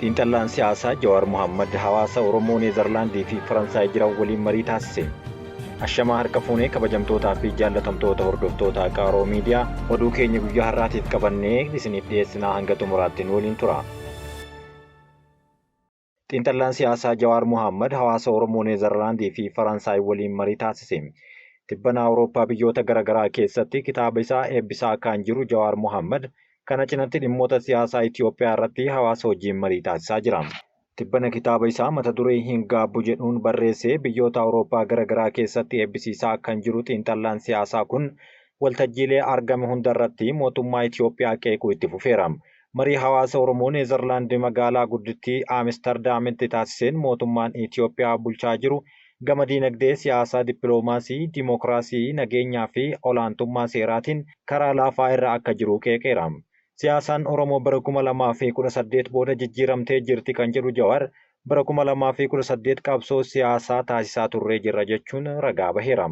Xiinxallaan siyaasaa Jawaar Mohammad hawaasa Oromoo Neezerlaandii fi Faransaay jiran waliin marii taasise. Ashamaa harka fuunee kabajamtootaa fi jaallatamtoota hordoftoota Qaaroo Miidiyaa oduu keenya guyyaa har'aatiif qabannee isiniif dhiyeessinaa hanga xumuraatti nu waliin tura. Xiinxallaan siyaasaa Jawaar Mohammad hawaasa Oromoo Neezerlaandii fi Faransaay waliin marii taasise. Tibbana Awurooppaa biyyoota garaagaraa keessatti kitaaba isaa eebbisaa kan jiru Jawaar Mohammad kana cinatti dhimmoota siyaasaa Itoophiyaa irratti hawaasa wajjin marii taasisaa jira. Tibbana kitaaba isaa mata duree hin gaabbu jedhuun barreessee biyyoota Awurooppaa garaagaraa keessatti eebbisiisaa kan jiru xiinxallaan siyaasaa kun waltajjiilee argame hundarratti mootummaa Itoophiyaa qeequu itti fufeera. Marii hawaasa Oromoo Neezerlaand magaalaa guddittii Amsterdaamitti taasiseen mootummaan Itoophiyaa bulchaa jiru gama diinagdee, siyaasaa, dippiloomaasii, dimookiraasii, nageenyaa fi olaantummaa seeraatiin karaa laafaa irra akka jiru qeeqeera. Siyaasaan Oromoo bara 2018 booda jijjiiramtee jirti kan jedhu Jawaar bara 2018 qabsoo siyaasaa taasisaa turree jirra jechuun ragaa baheera.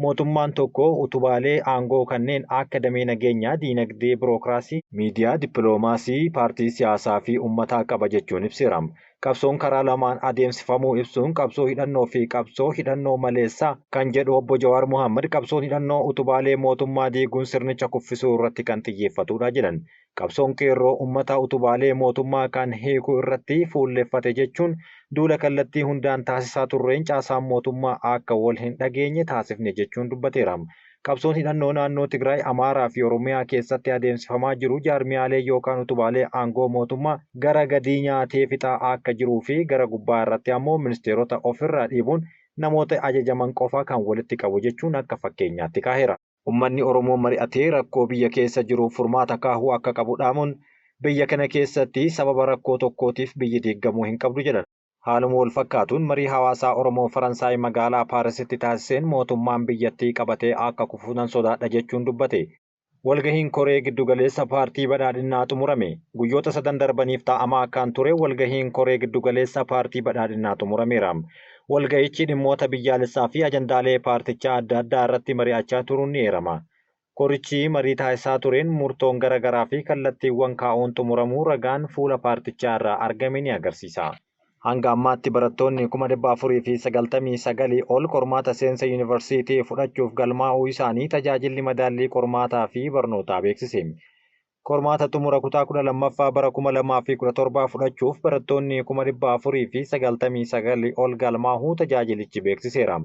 Mootummaan tokko utubaalee aangoo kanneen akka damee nageenyaa, diinagdee, birookiraasii, miidiyaa, dippiloomaasii, paartii siyaasaa fi uummataa qaba jechuun ibseera. Qabsoon karaa lamaan adeemsifamuu ibsuun qabsoo hidhannoo fi qabsoo hidhannoo maleessaa kan jedhu obbo Jawaar Mohammad qabsoon hidhannoo utubaalee mootummaa diiguun sirnicha kuffisuu irratti kan xiyyeeffatudha jedhan. Qabsoon qeerroo uummata utubaalee mootummaa kan hiikuu irratti fuulleffate jechuun duula kallattii hundaan taasisaa turreen caasaan mootummaa akka wal hin dhageenye taasifne jechuun dubbateera. Qabsoon hidhannoo naannoo Tigraay, Amaaraa fi Oromiyaa keessatti adeemsifamaa jiru jaarmiyaalee yookaan utubaalee aangoo mootummaa gara gadii nyaatee fixaa akka jiruu fi gara gubbaa irratti ammoo ministeerota ofirraa dhiibuun namoota ajajaman qofa kan walitti qabu jechuun akka fakkeenyaatti kaaheera. Uummanni Oromoo mari'atee rakkoo biyya keessa jiruuf furmaata kaahuu akka qabu dhaamuun biyya kana keessatti sababa rakkoo tokkootiif biyyi diigamuu hin qabdu jedhan. Haaluma wal fakkaatuun marii hawaasaa Oromoo Faransaay magaalaa Paarisitti taasiseen mootummaan biyyattii qabatee akka kufu nan sodaadha jechuun dubbate. Walgahiin Koree Giddugaleessa Paartii Badhaadhinaa xumurame. Guyyoota sadan darbaniif taa'amaa kan ture walgahiin Koree Giddugaleessa Paartii Badhaadhinaa xumurameera. Walgahichi dhimmoota biyyaalessaa fi ajandaalee paartichaa adda addaa irratti mari'achaa turuun ni eerama. Korichi marii taasisaa tureen murtoon garaagaraa fi kallattiiwwan kaa'uun xumuramuu ragaan fuula paartichaa irraa argame ni agarsiisa. Hanga ammaatti barattoonni 499,000 ol qormaata seensa yuunivarsiitii fudhachuuf galmaa'uu isaanii tajaajilli madaallii qormaataa fi barnootaa beeksise. Qormaata xumura kutaa 12ffaa bara 2017 fudhachuuf barattoonni 499,000 ol galmaa'uu tajaajilichi beeksiseera.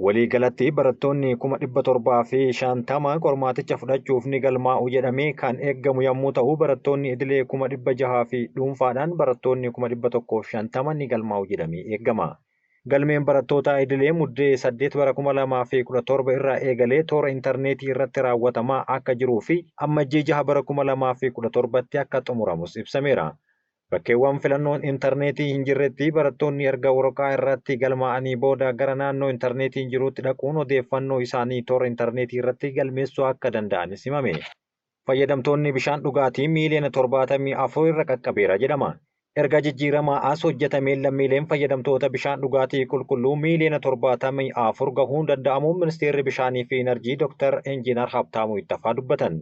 Waliigalatti barattoonni 750,000 qormaaticha fudhachuuf ni galmaa'u jedhamee kan eegamu yommuu ta'u barattoonni idilee 600,000 fi dhuunfaadhaan barattoonni 150,000 ni galmaa'u jedhamee eegama. Galmeen barattoota idilee Muddee 8 bara 2017 irraa eegalee toora intarneetii irratti raawwatamaa akka jiruu fi Ammajjii 6 bara 2017tti akka xumuramus ibsameera. Bakkeewwan filannoon intarneetii hin jirretti barattoonni erga waraqaa irratti galmaa'anii booda gara naannoo intarneetiin jirutti dhaquun odeeffannoo isaanii toora intarneetii irratti galmeessuu akka danda'anis himame. Fayyadamtoonni bishaan dhugaatii miiliyoona 74 irra qaqqabeera jedhama. Erga jijjiiramaa as hojjetameen lammiileen fayyadamtoota bishaan dhugaatii qulqulluu miiliyoona 74 gahuun danda'amuun ministeerri bishaanii fi inarjii Dr. Injiinar Habtaamuu Ittafaa dubbatan.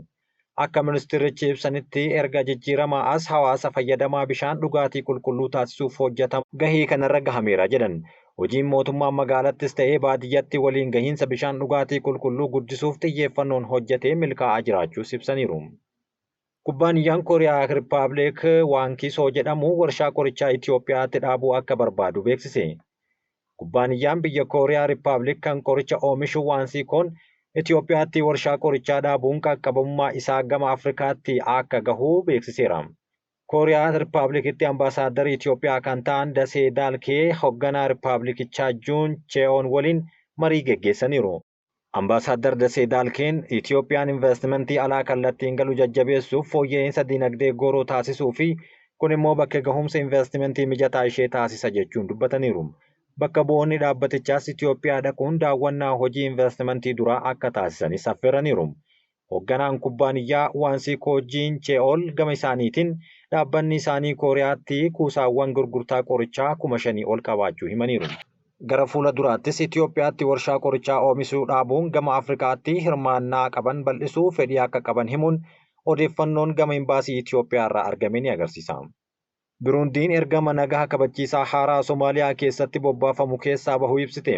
Akka ministeerichi ibsanitti erga jijjiiramaa as hawaasa fayyadamaa bishaan dhugaatii qulqulluu taasisuuf hojjetama gahee kanarra gahameera jedhan. Hojiin mootummaa magaalattis ta'ee baadiyyatti waliin gahiinsa bishaan dhugaatii qulqulluu guddisuuf xiyyeeffannoon hojjetee milkaa'aa jiraachuus ibsaniiru. Kubbaaniyyaan Kooriyaa Rippaabilik Waankisoo jedhamu warshaa qorichaa Itoophiyaatti dhaabuu akka barbaadu beeksise. Kubbaaniyyaan biyya Kooriyaa Rippaabilik kan qoricha oomishu Waansikoon Itoophiyaatti warshaa qorichaa dhaabuun qaqqabummaa isaa gama Afrikaatti akka gahu beeksiseera. Kooriyaa Rippaabilikitti ambaasaaddara Itoophiyaa kan ta'an Dasee Daalkee hoogganaa Rippaabilikichaa Juun Chee'oon waliin marii geggeessaniiru. Ambaasaaddar Dasee Daalkeen Itoophiyaan investimentii alaa kallattiin galu jajjabeessuuf fooyya'insa dinagdee gooroo taasisuu fi kun immoo bakka gahumsa investimentii mijataa ishee taasisa jechuun dubbataniiru. Bakka bu'oonni dhaabbatichaas Itoophiyaa dhaquun daawwannaa hojii investimentii duraa akka taasisanis affeeraniiru. Hoogganaan kubbaaniyyaa Waansii Jiin Chee'ool gama isaaniitiin dhaabbanni isaanii Kooriyaatti kuusaawwan gurgurtaa qorichaa 5,000 ol qabaachuu himaniiru. Gara fuula duraattis Itoophiyaatti warshaa qorichaa oomishuu dhaabuun gama Afrikaatti hirmaannaa qaban bal'isuu fedhii akka qaban himuun odeeffannoon gama imbaasii Itoophiyaa irraa argame ni agarsiisa. Burundiin ergama nagaha kabachiisaa haaraa Somaaliyaa keessatti bobbaafamu keessaa bahuu ibsite.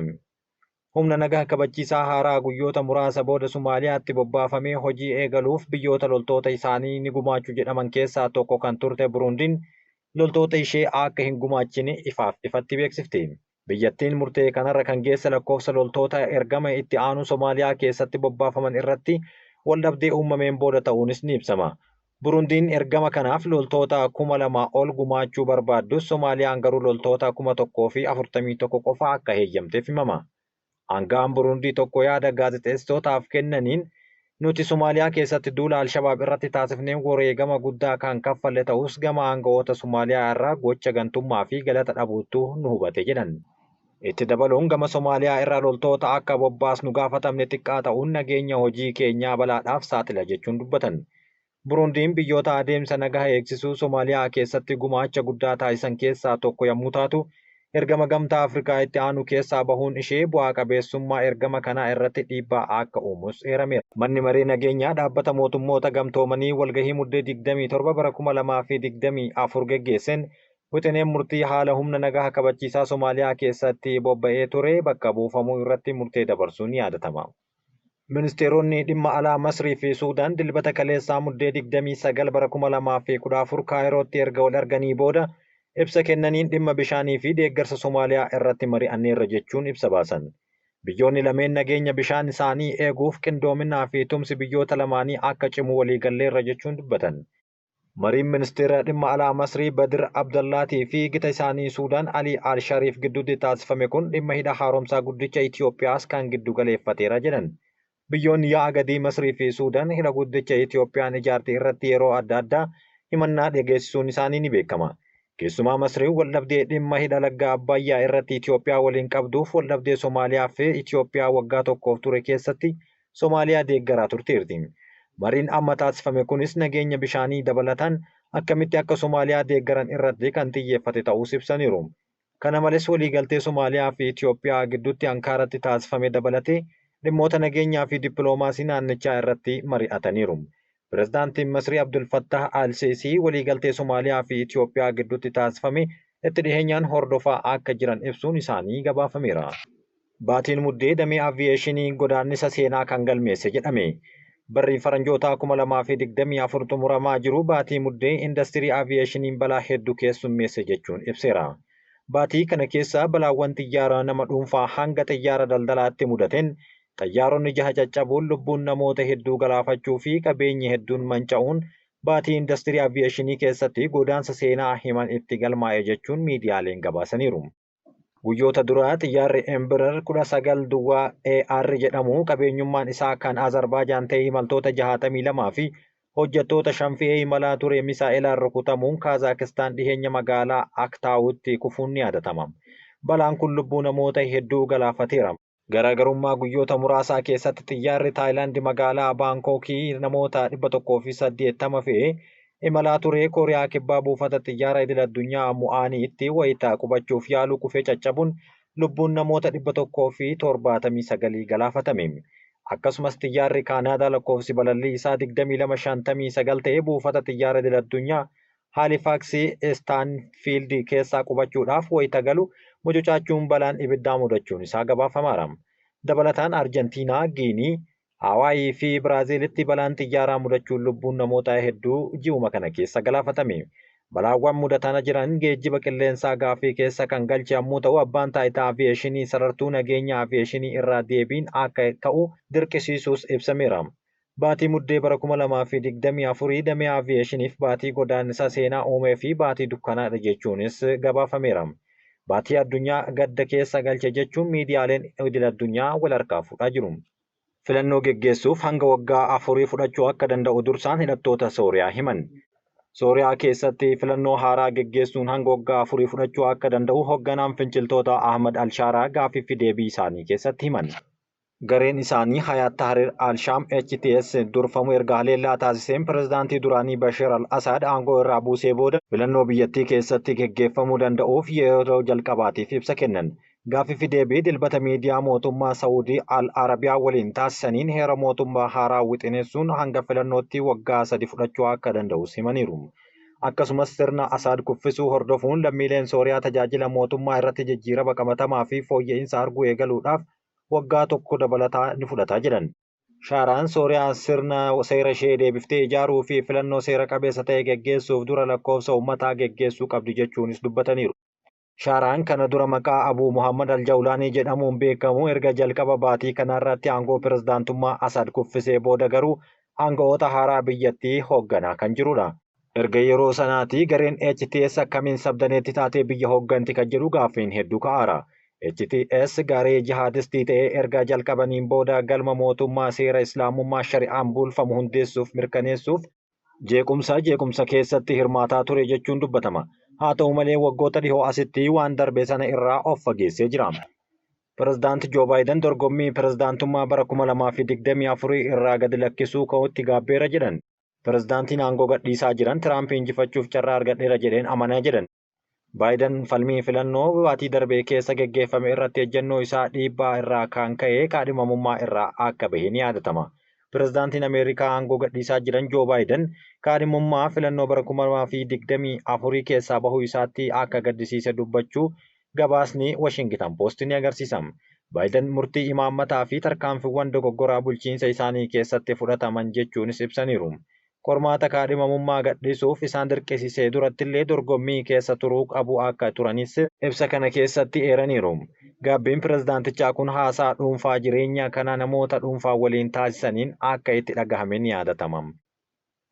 Humna nagaha kabachiisaa haaraa guyyoota muraasa booda Somaaliyaatti bobbaafamee hojii eegaluuf biyyoota loltoota isaanii ni gumaachu jedhaman keessaa tokko kan turte Burundiin loltoota ishee akka hin gumaachine ifaaf ifatti beeksifte. Biyyattiin murtee kanarra kan geesse lakkoofsa loltoota ergama itti aanu Somaaliyaa keessatti bobbaafaman irratti waldhabdee uumameen booda ta'uunis ni ibsama. Burundiin ergama kanaaf loltoota 2000 ol gumaachuu barbaaddus Somaaliyaan garuu loltoota 1041 qofa akka heeyyamteef himama. Aanga'aan Burundii tokko yaada gaazexeessitootaaf kennaniin nuti Somaaliyaa keessatti duula Alshabaab irratti taasifneen wareegama guddaa kan kaffalle ta'us gama aanga'oota Somaaliyaa irraa gocha gantummaa fi galata dhabuutu nu hubate jedhan. Itti dabaluun gama Somaaliyaa irraa loltoota akka bobbaasnu gaafatamne xiqqaa ta'uun nageenya hojii keenyaa balaadhaaf saaxila jechuun dubbatan. Burundiin biyyoota adeemsa nagaha eegsisuu Somaaliyaa keessatti gumaacha guddaa taasisan keessaa tokko yommuu taatu, ergama gamtaa Afrikaa itti aanu keessaa bahuun ishee bu'aa qabeessummaa ergama kanaa irratti dhiibbaa akka uumus eerameera. Manni maree nageenyaa dhaabbata mootummoota gamtoomanii walgahii Muddee 27 bara 2024 geggeesseen wixineen murtii haala humna nagaha kabachiisaa Somaaliyaa keessatti bobba'ee ture bakka buufamuu irratti murtee dabarsuun ni yaadatama. Ministeeronni dhimma alaa Masrii fi Suudaan Dilbata kaleessaa Muddee 29 bara 2014 Kaayirootti erga wal arganii booda ibsa kennaniin dhimma bishaanii fi deeggarsa Somaaliyaa irratti mari'anneerra jechuun ibsa baasan. Biyyoonni lameen nageenya bishaan isaanii eeguuf qindoominaa fi tumsi biyyoota lamaanii akka cimu waliigalleerra jechuun dubbatan. Mariin ministeera dhimma alaa Masrii Badir Abdallaatii fi gita isaanii Suudaan Alii Al-Shariif gidduutti taasifame kun dhimma hidha haaromsaa guddicha Itoophiyaas kan giddu galeeffateera jedhan. Biyyoonni yaa'a gadii Masrii fi Suudaan hidha guddicha Itoophiyaan ijaarte irratti yeroo adda addaa himannaa dhageessisuun isaanii ni beekama. Keessumaa Masriin waldhabdee dhimma hidha lagga Abbayyaa irratti Itoophiyaa waliin qabduuf waldhabdee Somaaliyaa fi Itoophiyaa waggaa tokkoof ture keessatti Somaaliyaa deeggaraa turteerti. Mariin amma taasifame kunis nageenya bishaanii dabalataan akkamitti akka Somaaliyaa deeggaran irratti kan xiyyeeffate ta'uus ibsaniiru. Kana malees waliigaltee Somaaliyaa fi Itoophiyaa gidduutti Ankaaratti taasifame dabalatee dhimmoota nageenyaa fi dippiloomaasii naannichaa irratti mari'ataniiru. Pirezidaantiin Masrii Abdul Fattah Al-Sisii waliigaltee Somaaliyaa fi Itoophiyaa gidduutti taasifame itti dhiheenyaan hordofaa akka jiran ibsuun isaanii gabaafameera. Baatiin Muddee damee aviyeeshinii godaannisa seenaa kan galmeesse jedhame. Barri faranjootaa 2024 xumuramaa jiru baatii Muddee indastirii aviyeeshiniin balaa hedduu keessummeesse jechuun ibseera. Baatii kana keessa balaawwan xiyyaara nama dhuunfaa hanga xiyyaara daldalaatti mudateen xayyaaronni jaha caccabuun lubbuun namoota hedduu galaafachuu fi qabeenyi hedduun manca'uun baatii indastirii aviyeeshinii keessatti godaansa seenaa himan itti galmaa'e jechuun miidiyaaleen gabaasaniiru. Guyyoota duraa xiyyaarri Embraer 19 duwwaa AR jedhamu qabeenyummaan isaa kan Azerbaajaan ta'e imaltoota 62 fi hojjettoota 5 fe'ee imalaa ture misaa'elaan rukutamuun Kaazaakistaan dhiheenya magaalaa Aktaawutti kufuun ni yaadatama. Balaan kun lubbuu namoota hedduu galaafateera. Garaagarummaa guyyoota muraasaa keessatti xiyyaarri Taayilaand magaalaa Baankookii namoota 180 fe'ee imalaa ture Kooriyaa Kibbaa buufata xiyyaara idil addunyaa Mu'aaniitti wayita qubachuuf yaalu kufee caccabuun lubbuun namoota 179 galaafatame. Akkasumas xiyyaarri Kaanaadaa lakkoofsi balallii isaa 2259 ta'e buufata xiyyaara idil addunyaa Haalifaaksii Istaanfiild keessaa qubachuudhaaf wayita galu mucucaachuun balaan ibiddaa mudachuun isaa gabaafamaara. Dabalataan Arjentiinaa, Giinii, Hawaayii fi Biraaziilitti balaan xiyyaaraa mudachuun lubbuun namoota hedduu ji'uma kana keessa galaafatame. Balaawwan mudataa jiran geejjiba qilleensaa gaaffii keessa kan galche yommuu ta'u, abbaan taayitaa aviyeeshinii sarartuu nageenya aviyeeshinii irraa deebiin akka ka'u dirqisiisuus ibsameera. Baatii Muddee bara 2024 damee aviyeeshiniif baatii godaannisa seenaa uumee fi baatii dukkanaadha jechuunis gabaafameera. Baatii addunyaa gadda keessa galche jechuun miidiyaaleen idil addunyaa wal harkaa fuudhaa jiru. Filannoo geggeessuuf hanga waggaa afurii fudhachuu akka danda'u dursaan hidhattoota Sooriyaa himan. Sooriyaa keessatti filannoo haaraa geggeessuun hanga waggaa afurii fudhachuu akka danda'u hoogganaan finciltoota Ahmad Alshaaraa gaaffii fi deebii isaanii keessatti himan. Gareen isaanii Hayaat Tahrir al-Shaam HTS durfamu erga haleellaa taasiseen pirezidaantii duraanii Bashir al-Asaad aangoo irraa buusee booda filannoo biyyattii keessatti geggeeffamuu danda'uuf yeroo jalqabaatiif ibsa kennan. Gaaffii fi deebii Dilbata miidiyaa mootummaa Saawudii Al Arabiyaa waliin taasisaniin heera mootummaa haaraa wixineessuun hanga filannootti waggaa sadi fudhachuu akka danda'us himaniiru. Akkasumas sirna Asaad kuffisuu hordofuun lammiileen Sooriyaa tajaajila mootummaa irratti jijjiirama qabatamaa fi fooyya'insa arguu eegaluudhaaf waggaa tokko dabalataa ni fudhata jedhan. Shaaraan Sooriyaan sirna seera ishee deebiftee ijaaruu fi filannoo seera qabeessa ta'e geggeessuuf dura lakkoofsa uummataa geggeessuu qabdi jechuunis dubbataniiru. Shaaraan kana dura maqaa Abuu Muhammad al-Jawlaanii jedhamuun beekamu erga jalqaba baatii kanarratti aangoo pirezidaantummaa Asaad kuffisee booda garuu aanga'oota haaraa biyyattii hoogganaa kan jirudha. Erga yeroo sanaatii gareen HTS akkamiin sabdaneetti taatee biyya hoogganti kan jedhu gaaffiin hedduu ka'aara. HTS garee jihaadistii ta'ee erga jalqabaniin booda galma mootummaa seera Islaamummaa shari'aan bulfamu hundeessuuf mirkaneessuuf jeequmsa jeequmsa keessatti hirmaataa ture jechuun dubbatama. Haa ta'u malee waggoota dhihoo asitti waan darbe sana irraa of fageessee jira. Pirezidaanti Joo Baayiden dorgommii pirezidaantummaa bara 2024 irraa gadi lakkisuu ka'utti gaabbeera jedhan. Pirezidaantiin aangoo gadhiisaa jiran Tiraamp injifachuuf carraa argadheera jedheen amanaa jedhan. Baayiden falmii filannoo baatii darbee keessa geggeeffame irratti ejjennoo isaa dhiibbaa irraa kan ka'e kaadhimamummaa irraa akka bahe ni yaadatama. Pirezidaantiin Ameerikaa aangoo gadhiisaa jiran Joo Baayiden kaadhimummaa filannoo bara 2024 keessaa bahuu isaatti akka gaddisiise dubbachuu gabaasni Washingitan Poost ni agarsiisa. Baayiden murtii imaammataa fi tarkaanfiiwwan dogoggoraa bulchiinsa isaanii keessatti fudhataman jechuunis ibsaniiru. Qormaata kaadhimamummaa gadhiisuuf isaan dirqisiisee durattillee dorgommii keessa turuu qabu akka turanis ibsa kana keessatti eeraniiru. Gaabbiin pirezidaantichaa kun haasaa dhuunfaa jireenya kana namoota dhuunfaa waliin taasisaniin akka itti dhagahame ni yaadatama.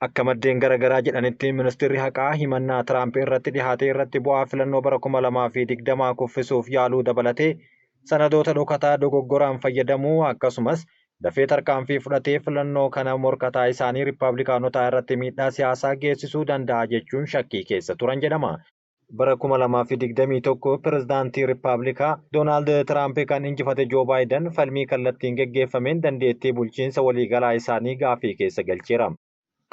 Akka maddeen garaagaraa jedhanitti ministeerri haqaa himannaa Tiraamp irratti dhihaate irratti bu'aa filannoo bara 2020 kuffisuuf yaaluu dabalatee sanadoota dhokataa dogoggoraan fayyadamuu akkasumas dafee tarkaanfii fudhatee filannoo kana morkataa isaanii Riippaabilikaanotaa irratti miidhaa siyaasaa geessisuu danda'a jechuun shakkii keessa turan jedhama. Bara 2021 pirezidaantii Riippaabilikaa Doonaald Tiraamp kan injifate Joo Baayiden falmii kallattiin geggeeffameen dandeettii bulchiinsa waliigalaa isaanii gaafii keessa galcheera.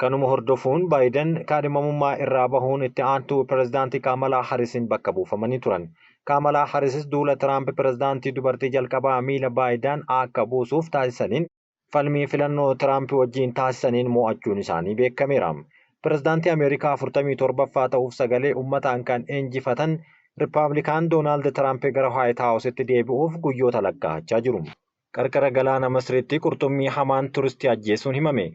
Kanuma hordofuun Baayiden kaadhimamummaa irraa bahuun itti aantuu pirezidaantii Kaamalaa Harisiin bakka buufamanii turan. Kaamalaa Harisis duula Tiraamp pirezidaantii dubartii jalqabaa miila Baayiden akka buusuuf taasisaniin falmii filannoo Tiraamp wajjin taasisaniin mo'achuun isaanii beekameera. Pirezidaantii Ameerikaa 47ffaa ta'uuf sagalee uummataan kan injifatan Riippaabilikaan Doonaald Tiraamp gara Waayit Haawusitti deebi'uuf guyyoota lakkaa'achaa jiru. Qarqara galaana Masriitti qurxummii hamaan turistii ajjeesuun himame.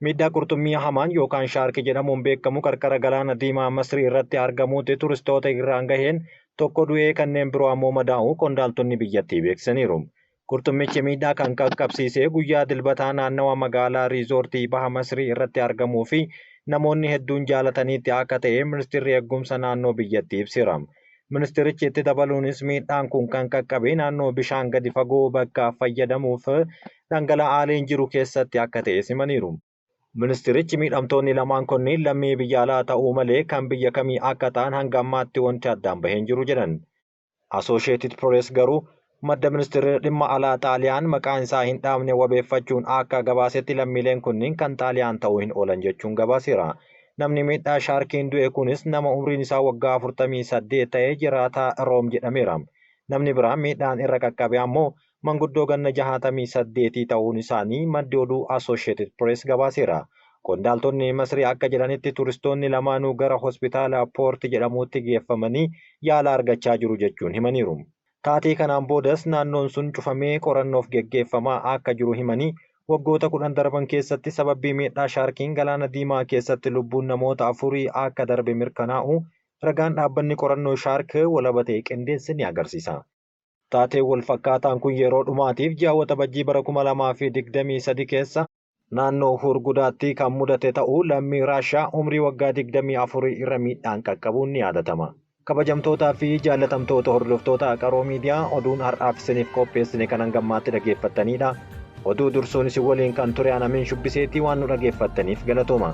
Miidhaa qurxummii hamaan yookaan shaarkii jedhamuun beekamu qarqara galaana diimaa Masrii irratti argamuutti turistoota irraan gaheen tokko du'ee kanneen biroo ammoo madaa'uu qondaaltonni biyyattii beeksisaniiru. Qurxummichi miidhaa kan qaqqabsiise guyyaa dilbataa naannawa magaalaa riizoortii baha Masrii irratti argamuu fi namoonni hedduun jaalataniitti akka ta'e ministeerri eegumsa naannoo biyyattii ibseera. Ministeerichi itti dabaluunis miidhaan kun kan qaqqabe naannoo bishaan gadi fagoo bakka fayyadamuuf dhangala'aaleen jiru keessatti akka ta'e himaniiru. Ministeerichi miidhamtoonni lamaan kunneen lammii biyya alaa ta'uu malee kan biyya kamii akka ta'an hanga ammaatti wanti addaan bahee hin jiru jedhan. Assoosheetid Pirees garuu madda ministeerri dhimma alaa Xaaliyaan maqaan isaa hin dhaamne wabeeffachuun akka gabaasetti lammiileen kunniin kan Xaaliyaan ta'uu hin oolan jechuun gabaaseera. Namni miidhaa shaarkiin du'e kunis nama umriin isaa waggaa 48 ta'ee jiraataa Room jedhameera. Namni biraa miidhaan irra qaqqabe ammoo manguddoo ganna 68 ta'uun isaanii maddi oduu Associated Press gabaaseera. Qondaaltonni Masrii akka jedhanitti turistoonni lamaanuu gara hospitaala Poort jedhamuutti geeffamanii yaala argachaa jiru jechuun himaniiru. Taatee kanaan boodas naannoon sun cufamee qorannoof geggeeffamaa akka jiru himanii waggoota 10 darban keessatti sababii miidhaa shaarkiin galaana diimaa keessatti lubbuun namoota afurii akka darbe mirkanaa'u ragaan dhaabbanni qorannoo shaark walaba ta'e qindeesse ni agarsiisa. Taatee wal fakkaataan kun yeroo dhumaatiif ji'a Waxabajjii bara 2023 keessa naannoo Hurgudaatti kan mudate ta'uu lammii Raashaa umrii waggaa 24 irra miidhaan qaqqabuun ni yaadatama. Kabajamtootaa fi jaallatamtoota hordoftoota Qaroo Miidiyaa, oduun har'aaf isiniif qopheessine kan hangammaatti dhaggeeffattanidha. Oduu dursuun isin waliin kan ture Anamiin Shubbiseetii, waan nu dhaggeeffattaniif galatooma.